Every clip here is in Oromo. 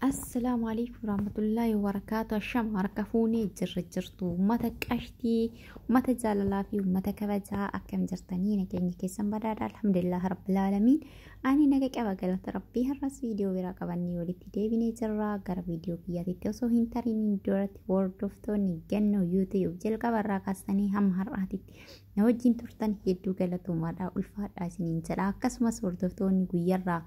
Assalaamu alaikum warahmatullaahi wabarakaatu. Ashama harka fuunee jirra jirtu uummata qashtii, uummata jaalalaa fi uummata kabajaa, akkam jirtanii? Nageenya keessan badhaadha? Alhamdulillah rabbil aalamiin. Ani naga qaba, galata rabbii. Har'as viidiyoo biraa qabannee walitti deebinee jirra. Gara viidiyoo kiyyaatitti osoo hin tariin duratti, hordoftoonni Gannoo YouTube jalqaba irraa kaasanii hamma har'aatitti na wajjin turtan hedduu galatoomaadha, ulfaadha isiniin jedha. Akkasumas hordoftoonni guyyarraa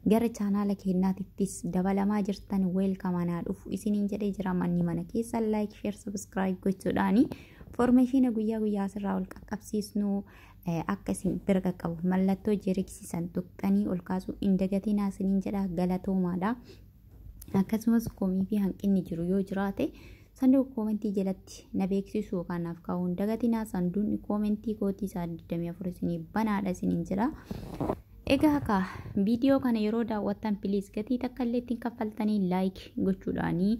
gara chaanaala keenyaatittis dabalamaa jirtan, welcome, anaa dhufu isiniin jedhee jira. Manni mana keessan like, share, subscribe gochuudhaani information guyyaa guyyaa asirraa ol qaqqabsiisnu akka isin bira qaqqabu mallattoo jiriksisan tuqxanii ol kaasuu hin dagatinaa isiniin jedha, galatoomaadha. Akkasumas komii fi hanqinni jiru yoo jiraate sanduuqa koomentii jalatti na beeksisuu yookaan naaf kaa'uu hin dagatinaa. Sanduuqni koomentii kootii isaa 24 isinii banaadha isiniin jedha. Egaa akka viidiyoo kana yeroo daawwattan, please, gatii takka illee ittiin kaffaltanii like gochuudhaanii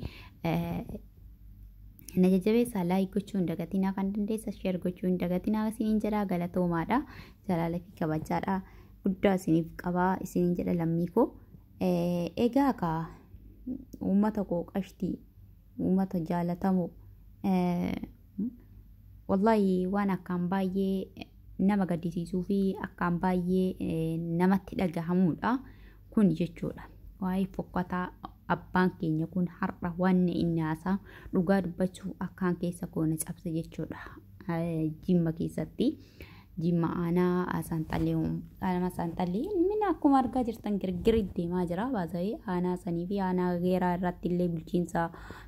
na jajjabeessaa. Like gochuu hin dagatinaa, kan dandeessa share gochuu hin dagatinaa isiniin jedha, galatoomaadha. Jaalala fi kabajaadha guddaa isiniif qabaa isiniin jedha, lammii koo. Egaa akka uummata koo qashtii, uummata jaalatamoo, wallaahi waan akkaan baay'ee nama gaddisiisuu fi akkaan baay'ee namatti dhagahamudha kun jechuudha. Waa'ee fokkataa abbaan keenya kun har'a wanni inni haasaa, dhugaa dubbachuu akkaan keessa koona cabse jechuudha. Jimma keessatti, Jimma aanaa Saanxallee, aanaa Saanxallee mina akkuma argaa jirtan girgirri deemaa jira. Baasa'ee aanaa sanii fi aanaa Geeraa irratti illee bulchiinsaa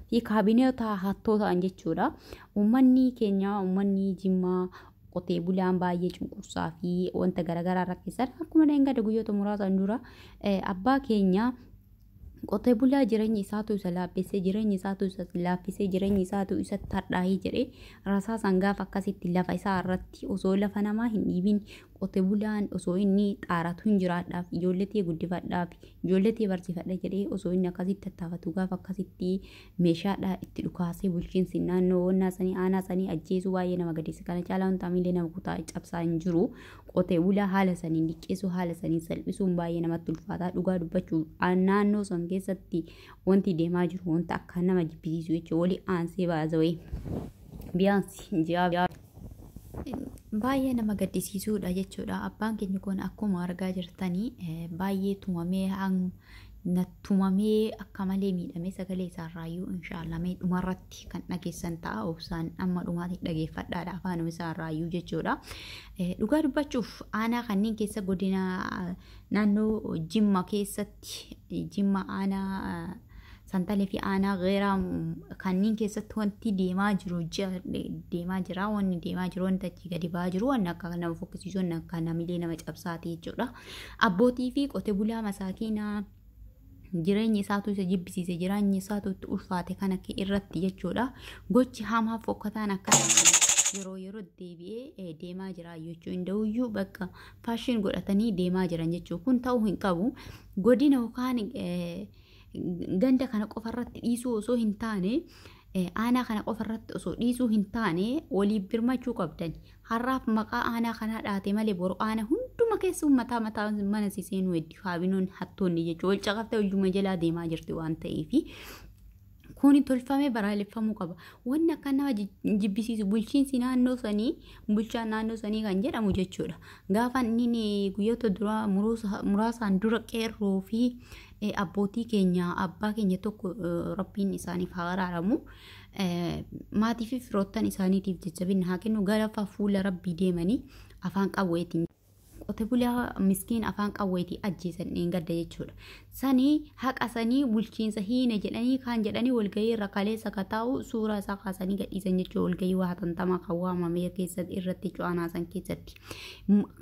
fi kaabineota hattoo ta'an jechuudha. Uummanni keenya, uummanni Jimmaa qotee bulaan baay'ee cunqursaa fi wanta garaagaraa rakkisan. Akkuma dheengadda guyyoota muraasaan dura abbaa keenya qotee bulaa jireenya isaatu isa laaffisee, jireenya isaatu isa laaffisee, jireenya isaatu isa tardhaahee jedhee rasaasaan gaafa akkasitti lafa isaa irratti, osoo lafa namaa hin dhiibin, qotee bulaan osoo inni xaaratu hin jiraadhaaf, ijoollee ta'e guddifadhaaf, ijoollee ta'e barsiifadha jedhee osoo inni akkasitti tattaafatu, gaafa akkasitti meeshaadha itti dhukaasee bulchiinsi naannoo wannaa sanii aanaa sanii ajjeesuu baay'ee nama gaddisa. Kana caalaa wanta miilee nama kutaa cabsaa hin jiru. Qotee bulaa haala saniin liqqeessuu, haala saniin salphisuun baay'ee namatti ulfaata. Dhugaa dubbachuu naannoo san keessatti wanti deemaa jiru wanta akka nama jibbisiisu jechuudha. Walii aansee baasawee biyaansi ji'a baay'ee nama gaddisiisuudha jechuudha. Abbaan keenya kun akkuma argaa jirtanii baay'ee tumamee, tumamee akka malee miidhamee, sagalee isaarraayyuu inshaallah mee dhumarratti kan dhageessan ta'a. Obsaan amma dhumaatti dhageeffadhaadha afaanuma isaarraayyuu jechuudha. Dhugaa dubbachuuf aanaa kanneen keessa, godina naannoo Jimma keessatti, Jimma aanaa Santalee fi aanaa Geeraa kanneen keessatti wanti deemaa jiru deemaa jira. Wanni deemaa jiru, wanti achii gadi ba'aa jiru, wanni akka nama fokkisiisu, wanni akka namilee nama cabsaati jechuudha. Abbootii fi qote bulaa masaakiinaa jireenyi isaatu isa jibbisiise, jireenyi isaatu itti ulfaate kana irratti jechuudha. Gochi hamaa fokkataan akka yeroo yeroo deebi'ee deemaa jira jechuu hin da'uyyuu, bakka fashion godhatanii deemaa jiran jechuu. Kun ta'uu hin qabu. Godina yookaan ganda kana qofarratti dhiisuu osoo hin taane, aanaa kana qofarratti osoo dhiisuu hin taane, waliif birmachuu qabdan. Har'aaf maqaa aanaa kanaa dhaate malee boru aanaa hunduma keessa mataa mataa mana siseenuu hedduu kaabinoon hattoonni jechuudha. Wal caqaftee hojuma jalaa deemaa jirti waan ta'eefi. Kuni tolfamee baraaleffamuu qaba. Wanni akka nama jibbisiisu bulchiinsi naannoo sanii, bulchaan naannoo sanii kan jedhamu jechuudha. Gaafa inni guyyoota duraa muraasaan dura qeerroo fi abbootii keenya, abbaa keenya tokko, rabbiin isaaniif haa araaramu. Maatii fi firoottan isaaniitiif jajjabina haa kennu, gaafa fuula rabbii deemanii afaan qawweetiin qote bulaa miskiin afaan qawweetii ajjeesan dheengadda jechuudha. Sanii haqa sanii bulchiinsa hiine jedhanii kaan jedhanii walgahii irra kaleessa ka taa'u suuraa isaa kaasanii gadhiisan jechuudha. Walgahii waa hatantamaa kan waamamee keessatti irratti cu'anaa san keessatti.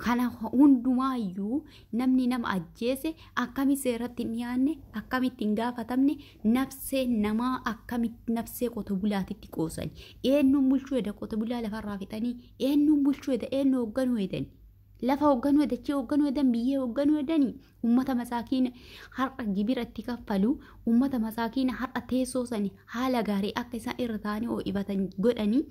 Kana hundumaayyuu namni nama ajjeese akkamitti seeratti hin dhiyaanne, akkamitti hin gaafatamne? Nafsee namaa akkamitti nafsee qote bulaatitti qoosan? Eenyuun bulchuu eda? Qote bulaa lafarraa fixanii eenyuun bulchuu eda? Eenyu hoogganuu edani? Lafa hoogganuu dachee hoogganuu edan, biyyee hoogganuu edanii? Ummata masaakiina har'a gibira itti kaffalu, ummata masaakiina har'a teessoo sani haala gaarii akka isaan irra ta'anii ho'ifatan godhanii,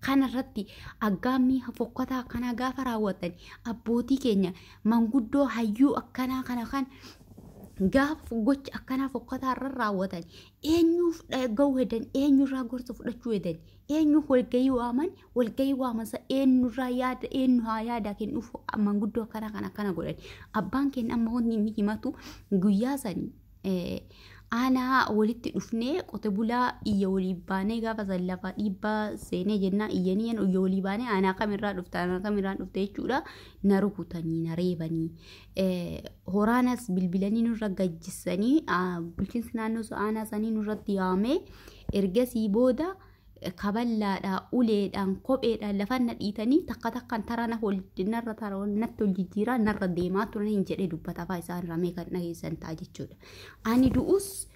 kanarratti aggaammii fokkataa akkanaa gaafa raawwatan, abbootii keenya manguddoo hayyuu akkanaa kana kan Gaafa gocha akkanaa fokkataa irra raawwatan eenyuuf dhaga'uu hedan, eenyurraa gorsa fudhachuu hedan, eenyuuf walgahii waaman, walgahii waamansa eenyurraa yaada, eenyu haa yaada kennuuf manguddoo akkanaa kan akkana godhan. Abbaan keenya amma wanni inni himatu guyyaa sanii aanaa walitti dhufnee qote bulaa iyya walii baanee gaafa san lafa dhiibbaa seenee jennaa iyyanii iyya walii baanee aanaa kamirraa dhufte, aanaa kamirraa dhufte jechuudha, na rukutanii na reebanii, horaanas bilbilanii nurra gajjisanii, bulchiinsi naannoo aanaa sanii nurratti yaamee, ergasii booda kaballaadhaa, uleedhaan, kopheedhaan lafa na dhiitanii, takka takkaan taraa na narra tara natti ol jijjiiraa narra deemaa turan hin jedhee dubbata afaan isaan irraa mee kan dhageessan ta'a jechuudha. Ani du'us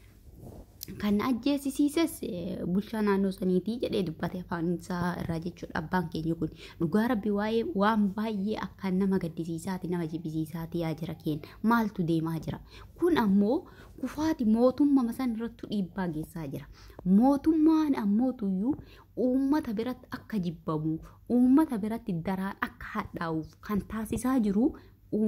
kan na ajjeesisiises bulchaa naannoo saniitii jedhee dubbate afaan isaa irraa jechuudha abbaan keenya kun. Dhugaa rabbi, waa'ee waan baay'ee akkaan nama gaddisiisaati, nama jibbisiisaati. Yaa jira keenya, maaltu deemaa jira? Kun ammoo kufaati mootummaa san irrattu dhiibbaa geessaa jira. Mootummaan ammoo tuyyuu uummata biratti akka jibbamu, uummata biratti daraan akka hadhaa'uuf kan taasisaa jiru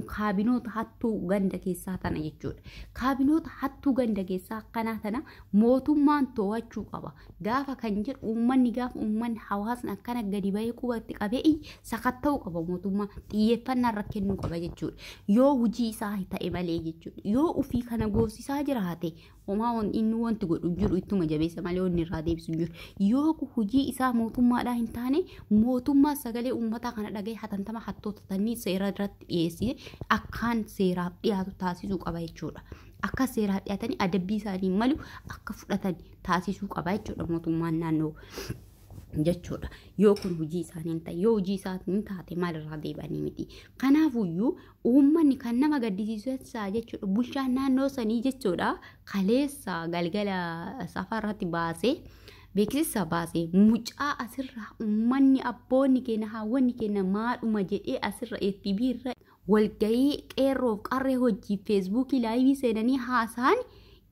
kaabinoota hattuu ganda keessaa tana jechuudha. Kaabinoota hattuu ganda keessaa akkanaa tana mootummaan to'achuu qaba. Gaafa kan jedhu uummanni, gaafa uummanni hawaasni akkana gadi bahee qubatti qabee sakatta'uu qaba, mootummaa xiyyeeffannaa irra kennuu qaba jechuudha. Yoo hojii isaa ta'e malee jechuudha. Yoo ofii kana goosisaa jiraate homaa inni wanti godhu jiru ittuma jabeessa malee wanni irraa deebisu jiru. Yoo hojii isaa mootummaadhaa hin taane, mootummaa sagalee uummataa kana dhaga'ee hatantama hattoota tanii seera irratti dhiyeessee akkaan seeraaf dhiyaatu taasisuu qaba jechuudha. Akka seeraaf dhiyaatanii adabbii isaanii malu akka fudhatan taasisuu qaba jechuudha mootummaan naannoo jechuudha. Yoo kun hojii isaanii hin ta'e, yoo hojii isaanii hin taate maalirraa deebi'anii miti. Kanaafuyyuu uummanni kan nama gaddisiisu jechuudha. Bulchaan naannoo sanii jechuudha, kaleessa galgala safarratti baasee beeksisa baasee, mucaa asirraa uummanni, abboonni keenya, haawwanni keenya maadhuma jedhee asirra FB irra walgahii qeerroof qarree hojii Feesbuukii live seenanii haasa'an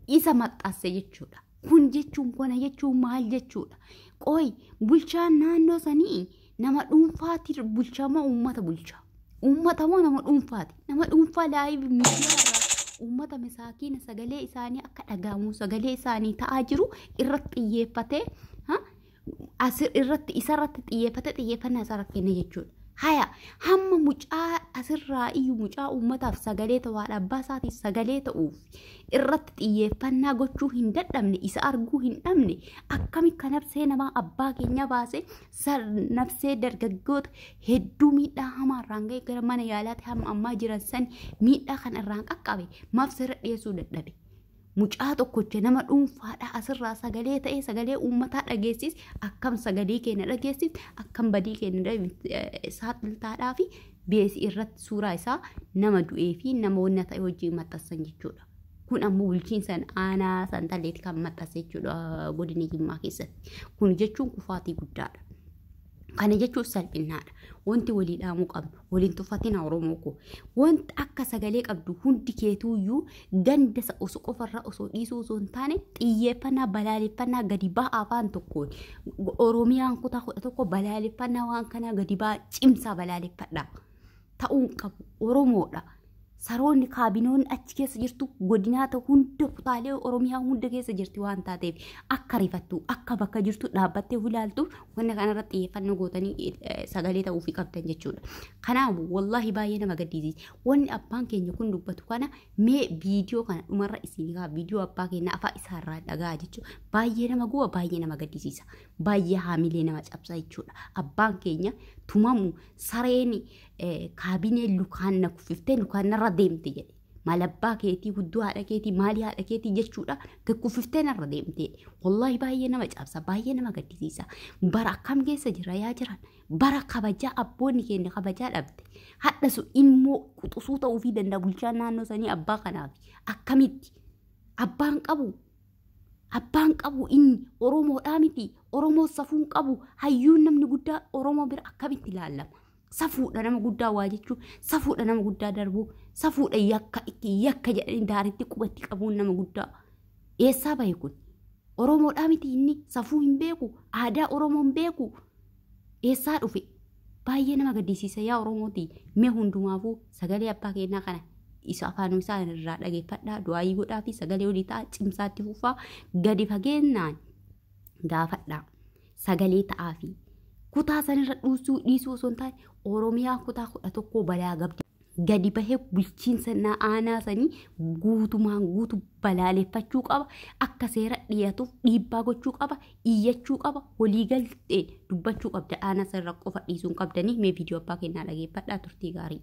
isa maxxanse jechuudha. Kun jechuun, kana jechuun maal jechuudha? Qoy, bulchaan naannoo sanii nama dhuunfaati bulchamoo uummata bulcha? Uummata moo nama dhuunfaati? Nama dhuunfaa live miidiyaa irraa uummata misaakiina sagalee isaanii akka dhagahamu sagalee isaanii ta'aa jiru irratti xiyyeeffatee, asir irratti isarratti xiyyeeffatee xiyyeeffannaa isarra kenne jechuudha. Haya, hamma mucaa asirraa iyyuu mucaa uummataaf sagalee ta'u, haadha abbaa isaatiif sagalee ta'uuf irratti xiyyeeffannaa gochuu hin dadhabne, isa arguu hin dhabne, akkami kan nafsee namaa abbaa keenya baase, nafsee dargaggoota hedduu miidhaa hamaa irraan ga'e, gara mana yaalaatti hamma ammaa jiran san miidhaa kan irraan qaqqabe maaf seera dhiyeessuu dadhabe? Mucaa tokkocha nama dhuunfaadha asirraa sagalee ta'ee sagalee uummataa dhageessis, akkam sagalee keenya dhageessis, akkam badii keenya saaxiltaadhaa fi beesii irratti suuraa isaa nama du'ee fi nama wanna ta'e hojii maxxansan jechuudha. Kun ammoo bulchiinsa aanaa Santalleeti kan maxxanse jechuudha godina Jimmaa keessatti. Kun jechuun kufaatii guddaadha. Kana jechuun salphinnaadha. Wanti walii dhaamuu qabnu, waliin tuffatina Oromoo koo. Wanti akka sagalee qabdu hundi keetuuyyuu ganda osoo qofarraa osoo dhiisuu osoo hin taane, xiyyeeffannaa balaaleffannaa gadi ba'aa afaan tokkoon. Oromiyaan kutaa 11 balaaleffannaa waan kanaa gadi ba'aa cimsaa balaaleffadhaa. Ta'uu hin qabu. Oromoodha. Saroonni kaabinoonni achi keessa jirtu godinaata hunda, kutaalee Oromiyaa hunda keessa jirti waan taateef, akka rifattu, akka bakka jirtu dhaabbattee ilaaltu, wanna kanarratti xiyyeeffannoo gootanii sagalee ta'uufii qabdan jechuudha. Kanaaf wallaahi baay'ee nama gaddisiisa. Wanni abbaan keenya kun dubbatu kana mee viidiyoo kana dhumarra isin kaa viidiyoo abbaa keenya afaan isaarraa dhagaa jechuudha. Baay'ee nama guba, baay'ee nama gaddisiisa. Baay'ee haamilee nama cabsa jechuudha. Abbaan keenya tumamu, sareen kaabinee lukaan na kuffiftee lukaan narra deemte jedhe. Maal abbaa keetii, hudduu haadha keetii, maalii haadha keetii jechuudha. Kuffiftee narra deemte. Wallaahi baay'ee nama cabsa, baay'ee nama gaddisiisa. Bara akkam keessa jira yaa jiran? Bara kabajaa abboonni keenya kabajaa dhabde. Hadha sun immoo quxisuu ta'uufii danda'a bulchaan naannoo sanii abbaa kanaaf. Akkamitti? Abbaan qabu. Abbaan qabu inni Oromoodhaa miti. Oromoo safuun qabu. Hayyuun namni guddaa Oromoo bira akkamitti ilaallama? Safuudha nama guddaa waa jechuun, safuudha nama guddaa darbuu, safuudha yakka yakka jedhanii daaritti qubatti qabuun nama guddaa. Eessaa bahe kun? Oromoodhaa miti inni safuu hin beeku, aadaa Oromoo hin beeku. Eessaa dhufe? Baay'ee nama gaddisiisa yaa Oromooti. Mee hundumaafuu sagalee abbaa keenyaa kana Isa afaan isaa irraa dhageeffadhaa, du'aayii godhaa fi sagalee olii ta'a, cimsaatti fufaa, gadi fageenyaan gaafadhaa, sagalee ta'aa fi kutaa sanirra dhiisuu dhiisuu osoo hin taane Oromiyaa kutaa 11 balaa gabdi. Gadi bahee bulchiinsa aanaa sanii guutumaan guutu balaaleffachuu qaba. Akka seera dhiyaatuuf dhiibbaa gochuu qaba. Iyyachuu qaba. Waliigaltee dubbachuu qabda. Aanaa sanirra qofa dhiisuu hin qabdanii. Mee viidiyoo abbaa kennaa dhageeffadhaa, turtii gaarii.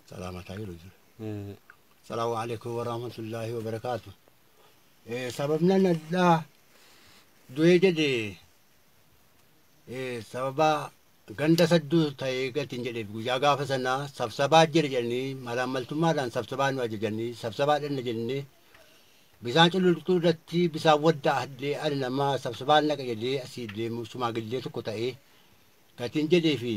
Salaamataa jiru jira. Salaamu alaikum warahmatullaahi wabarakaatu. Sababni addaa du'ee jedhe sababa ganda sadduu ta'ee gatiin jedheef, guyyaa gaafa sanaa sabsabaa jira jedhanii malaammaltummaadhaan sabsabaa nu ajajanii sabsabaa dhanna jennee, bisaan cululuqtuu irratti bisaan wadda addee ani nama sabsabaa naqa jedhee asii deemu shumaagillee tokko ta'ee gatiin jedhee fi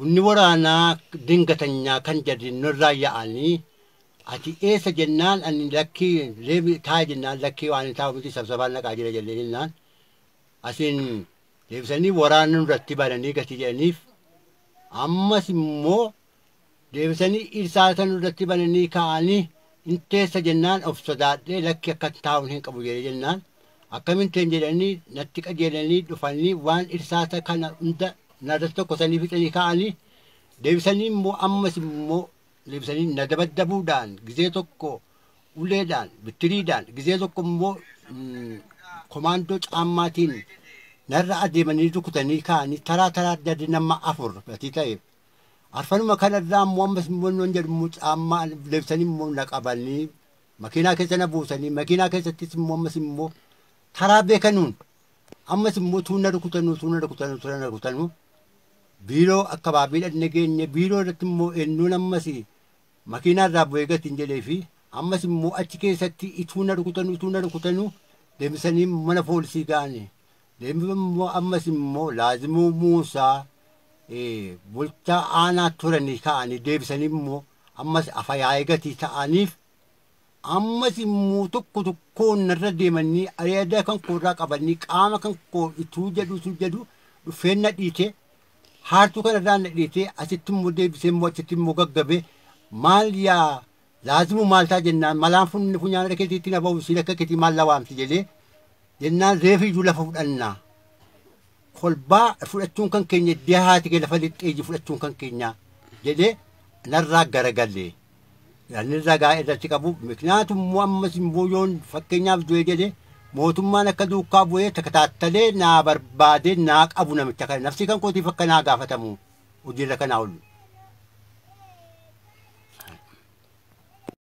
inni waraanaa dingatanyaa kan jedhe nurraa yaa'anii, ati eessa jennaan, ani lakkii leebi taa'e jennaan, lakkii waan hin taa'u miti, sabsabaan naqaa jira jedhee jennaan, asiin deebisanii waraana nurratti bananii gatii jedhaniif, ammas immoo deebisanii irsaasa nurratti bananii ka'anii, inteessa jennaan, of sodaadhee lakki akka taa'uun hin qabu jedhee jennaan, akkamin teen jedhanii natti qajeelanii dhufanii waan irsaasa kana hunda narratti tokkosanii fixanii ka'anii, deebisanii immoo ammas immoo deebisanii na dabaddabuudhaan, gizee tokko uleedhaan bittiriidhaan, gizee tokko immoo komaandoo caammaatiin narra adeemanii rukutanii ka'anii, taraa taraa jarri nama afur gatii ta'eef. Arfanuma kanarraa immoo ammas immoo noon jedhu immoo caammaa deebisanii immoo na qabanii makiinaa keessa na buusanii, makiinaa keessattis immoo ammas immoo taraa beekanuun ammas immoo tuuna rukutanuu, tuuna rukutanuu, tuuna rukutanuu, biiroo akkabaabii dhaqne geenye. Biiroo irratti immoo eenyuun ammas makiinaa irraa bu'ee gatiin jedhee fi ammas immoo achi keessatti ituuna rukutanuu, ituuna rukutanuu deebisanii mana poolisii ga'anii. Deemee immoo ammas immoo Laazimuu Muusaa bulchaa aanaa turanii ka'anii, deebisanii immoo ammas afayaa'ee gatii ta'aniif, ammas immoo tokko tokkoon narra deemanii areeda kan koorraa qabanii qaama kan koo ituu jedhu ituu jedhu dhufeen na dhiite, haartuu kanarraa na dhiite, asitti immoo deebisee immoo achitti immoo gaggabe. Maal yaa Laazimuu, maal ta'a jennaan, malaan funyaan keetiitti na ba'u siin akka keetii maal lawaamti jedhee jennaan, reefi iyyuu lafa fudhannaa. Kolbaa fudhachuun kan keenya dhiyaate kee lafa lixxeeji fudhachuun kan keenya jedhee narraa garagalee. Inni ragaa irratti qabu miknaatu immoo ammas immoo yoon fakkeenyaaf du'ee jedhe mootummaan akka duukaa bu'ee takataattalee naa barbaadee naa qabu namicha kana nafsi kan kootiif akka naa gaafatamu hojiirra kanaa oolu.